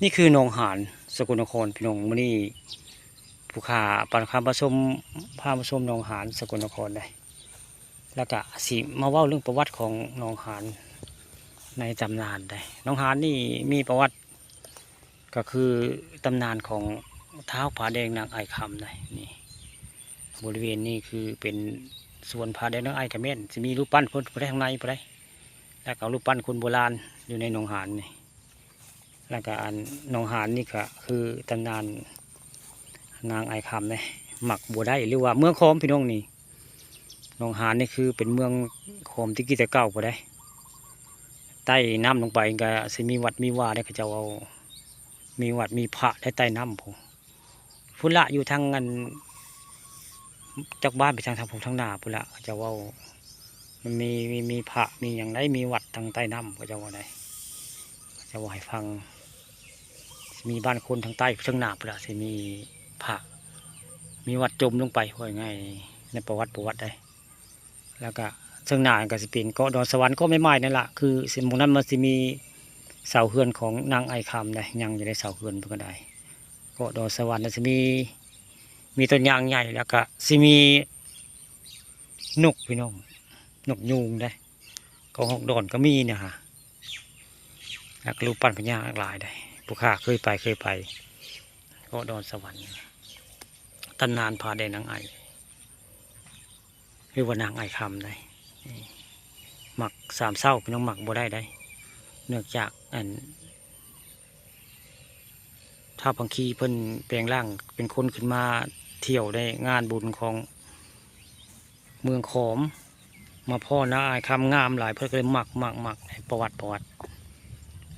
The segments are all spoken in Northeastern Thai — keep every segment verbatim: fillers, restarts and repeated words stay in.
นี่คือหนองหานสกลนครพี่น้อง มื้อนี้ผู้ข้าปานคำมาชม พามาชมหนองหานสกลนครได้ แล้วก็สิมาเว้าเรื่องประวัติของหนองหานในตำนานได้ หนองหานนี่มีประวัติ ก็คือตำนานของท้าวผาแดงนางอ้ายคำได้ นี่ บริเวณนี้คือเป็นสวนผาแดงนางอ้ายกะแม่น สิมีรูปปั้นเพิ่นผู้ใดข้างในผู้ใด แล้วก็รูปปั้นคนโบราณอยู่ในหนองหานนี่ แล้วก็อันหนองหานนี่ก็คือตำนานนางอ้ายคำเนี่ย หมักบ่ได้ หรือว่าเมืองขอมพี่น้องนี่ หนองหานนี่คือเป็นเมืองขอมที่กี้แต่เก่าผู้ใด ใต้น้ำลงไปก็สิมีวัดมีวาได้ เขาเจ้าเอา มีวัดมีพระได้ใต้น้ำพู้น พุ้นละอยู่ทางอัน จากบ้านไปทาง ทางพุ้นทางนาพุ้นละ เขาเจ้าเว้า มันมี มี มีพระมีหยังได้ มีวัดทางใต้น้ำ เขาเจ้าเว้าได้ เขาเจ้าเว้าให้ฟัง มีบ้านคนทางใต้ทางนาพุ้นละ สิมีพระ มีวัดจมลงไป ว่าง่ายในประวัติ ประวัติได้ แล้วก็ทางนาก็สิเป็นเกาะดอนสะหวัน เกาะไม้ไม้นั่นละ คือสิหม่องนั้นมันสิมีเสาเฮือนของนางอ้ายคำได้ ยังอยู่ในเสาเฮือนเพิ่นก็ได้ เกาะดอนสะหวันแล้วสิมี มีต้นยางใหญ่ แล้วก็สิมีนกพี่น้อง นกยูงได้ กระฮอกดอนก็มีเนี่ยฮะ แล้วก็รูปปั้นพญานาคหลายได้ ผู้ข้าเคยไป เคยไป เกาะดอนสะหวัน ตำนานผาแดงนางอ้าย หรือว่านางอ้ายคำได้ หมักสามเศร้าพี่น้อง หมักบ่ได้ได้ เนื่องจากอัน ท้าวพังคีเพิ่นแปลงร่างเป็นคนขึ้นมาเที่ยวในงานบุญของเมืองขอม มาพ้อนางอ้ายคำงามหลาย เพิ่นก็เลยหมัก หมัก หมัก ประวัติ ประวัติ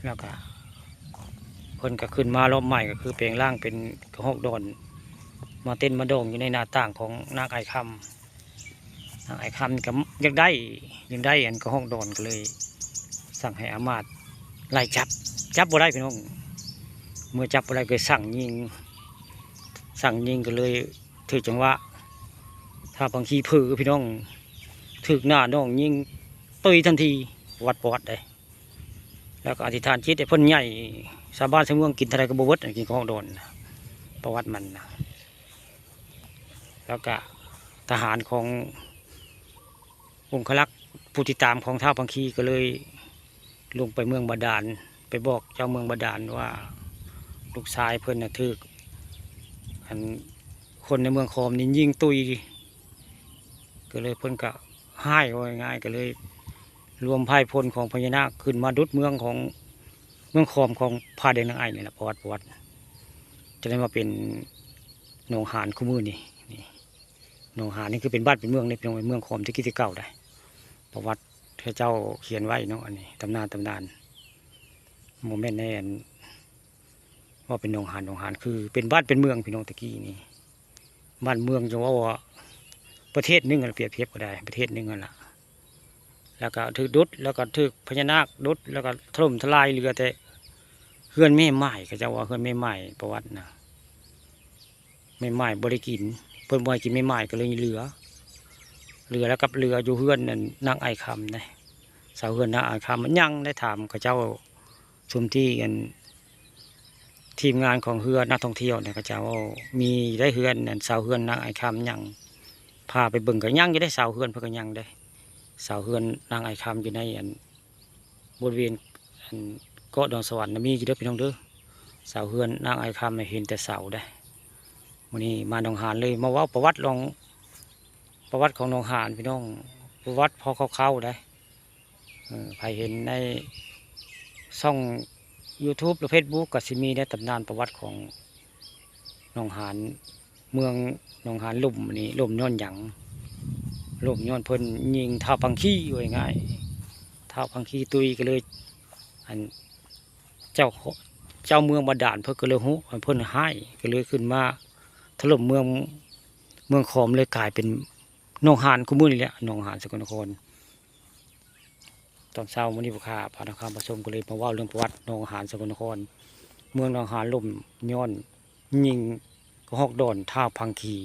แล้วก็เพิ่นก็ขึ้นมารอบใหม่ ก็คือแปลงร่างเป็นกระฮอกดอน มาเต้นมาดองอยู่ในหน้าต่างของนางอ้ายคำ นางอ้ายคำก็อยากได้ อยากได้อันกระฮอกดอน ก็เลยสั่งให้อามาตย์ไล่จับ จับบ่ได้พี่น้อง เมื่อจับบ่ได้ก็สั่งยิง สั่งยิงก็เลยถืกจังหวะ ท้าวพังคีเผลอพี่น้อง ถืกหน้าน้องยิงตุยทันที วัดประวัติได้ แล้วก็อธิษฐานจิตให้เพิ่นใหญ่ ชาวบ้านชาวเมืองกินเท่าใดก็บ่เบิด กินกระฮอกดอน ประวัติมันนะ แล้วก็ทหารขององครักษ์ผู้ติดตามของท้าวพังคีก็เลยลงไปเมืองบาดาล ไปบอกเจ้าเมืองบาดาลว่าลูกชายเพิ่นน่ะถืก อันคนในเมืองขอมนี่ยิงตุย ก็เลยเพิ่นก็ฮ้าย ว่าง่ายๆ ก็เลยรวมไพร่พลของพญานาคขึ้นมาดุดเมืองของ เมืองขอมของผาแดงนางอ้ายนี่แหละ ประวัติ ประวัติ จะได้มาเป็นหนองหานคู่มื้อนี่ นี่ หนองหานนี่คือเป็นบ้านเป็นเมืองเลยพี่น้อง เป็นเมืองขอมที่กี้แต่เก่าได้ ประวัติเขาเจ้าเขียนไว้เนาะ อันนี้ตำนาน ตำนาน บ่แม่นในอัน ว่าเป็นหนองหาน หนองหานคือเป็นบ้านเป็นเมืองพี่น้อง แต่กี้นี่ บ้านเมืองจะว่า ว่าประเทศหนึ่งอะ เปรียบเทียบก็ได้ ประเทศหนึ่งนั่นล่ะ แล้วก็ถืกดุด แล้วก็ถืกพญานาคดุด แล้วก็ถล่มทลาย เหลือแต่เฮือนแม่ไม้ เขาเจ้าว่าเฮือนแม่ไม้ ประวัตินะ แม่ไม้บ่ได้กิน เพิ่นบ่ให้กินแม่ไม้ก็เลยเหลือ เหลือแล้วกับเหลืออยู่เฮือนนั่นนางอ้ายคำนะ เสาเฮือนนางอ้ายคำมันยังได้ถามเขาเจ้า ซุมที่อัน ทีมงานของเฮือนนักท่องเที่ยวเนี่ย เขาเจ้าว่ามีได้เฮือนนั่น เสาเฮือนนางอ้ายคำยัง พาไปเบิ่งก็ยังอยู่ได้ เสาเฮือนเพิ่นก็ยังได้ เสาเฮือนนางอ้ายคำอยู่ในอัน บริเวณอันเกาะดอนสะหวันน่ะมีอยู่เด้อพี่น้องเด้อ เสาเฮือนนางอ้ายคำน่ะเห็นแต่เสาได้ มื้อนี้มาหนองหานเลย มาเว้าประวัติลอง ประวัติของหนองหานพี่น้อง ประวัติพอคร่าวๆได้ เออ ใครเห็นในช่อง YouTube หรือ Facebook ก็สิมีในตำนานประวัติของหนองหาน เมืองหนองหานล่มนี่ ล่มย้อนหยัง ล่มย้อนเพิ่นยิงท้าวพังคี ว่าง่ายๆ ท้าวพังคีตุยก็เลย อัน เจ้า เจ้าเมืองบาดาลเพิ่นก็เลยฮู้ เพิ่นฮ้ายก็เลยขึ้นมาถล่มเมือง เมืองขอมเลยกลายเป็นหนองหานคู่มื้อนี่แหละ หนองหานสกลนคร ตอนเช้ามื้อนี้ผู้ข้าพานักข่าวมาชมก็เลยมาเว้าเรื่องประวัติหนองหานสกลนคร เมืองหนองหานล่มย้อนยิงกระฮอกดอนท้าวพังคี